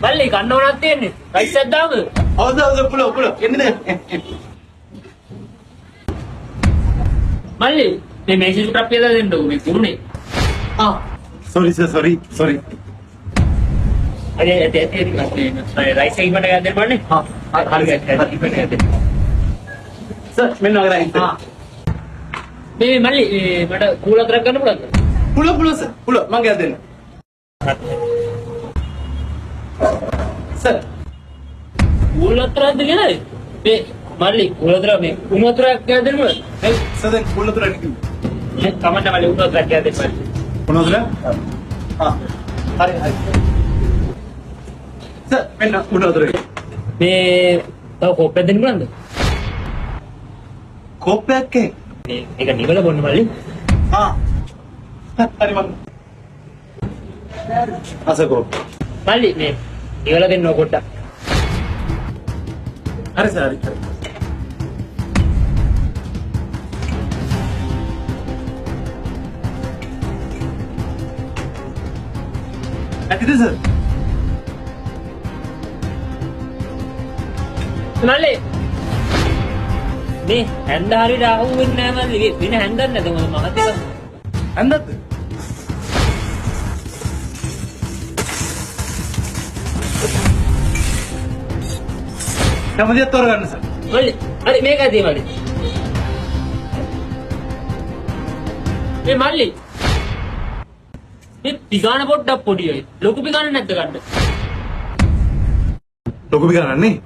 මල්ලි කන්න ඕනක් තියෙන්නේ. රයිස් එකක් දාමුද? ඔව් සර්, ඔව් සර්, පුළුවන් පුළුවන්. එන්න දැන්. මල්ලි මේ මේසෙ චුට්ටක් පියලා දෙන්නකෝ මේ කුරුනේ. ආ සෝරි සර්, සෝරි සෝරි. හරි, ඇති ඇති ඇති. රයිස් එක ඉක්මනට ගන්න දෙන්න බලන්නේ. ආ හරි හරි, ඉක්මනට ගන්න දෙන්න. සර්, මෙන්න වගේ රයිස්. ආ මේ මල්ලි මට කූල හතරක් ගන්න පුළුවන්ද? පුළුවන් පුළුවන් සර්, පුළුවන්. මං ගෙනත් දෙන්න. සර්. කූල හතරක්ද කියලා? මේ මල්ලි කූල හතර මේ උණු වතුරක් ගෙනත් දෙන්න පුළුවන්ද? මේ සර්, දැන් කුණ වතුරක් කිව්වා. මේ කමන්න මල්ලි, උණු වතුරක් ගෙනත් දෙන්න මල්ලි. කුණ වතුර? ආ හරි හරි සර්, මෙන්න උණු වතුර එක. මේ තව කෝප්පයක් දෙන්න පුළුවන්ද? කෝප්පයක් ඒ? මේ ඒක නිවල බොන්න මල්ලි. ආ හරි මං අස කෝප්ප. මල්ලි මේ නිවල දෙන්න ඕක පොඩ්ඩක්. හරි සර්, හරි හරි. ඇතිද සර්? මල්ලි මේ හැන්ද හරියට අහු වෙන්නේ නෑ මල්ලි. වෙන හැන්දක් නැද මොකද මහත් එක? හැන්දක්ද? කැමතියක් තෝරගන්න සර්. මල්ලි හරි, මේක ඇති මල්ලි. මේ මල්ලි මේ පිගාන පොඩ්ඩක් පොඩි අය. ලොකු පිගාන නැද්ද ගන්න? ලොකු පිගානක් නේ.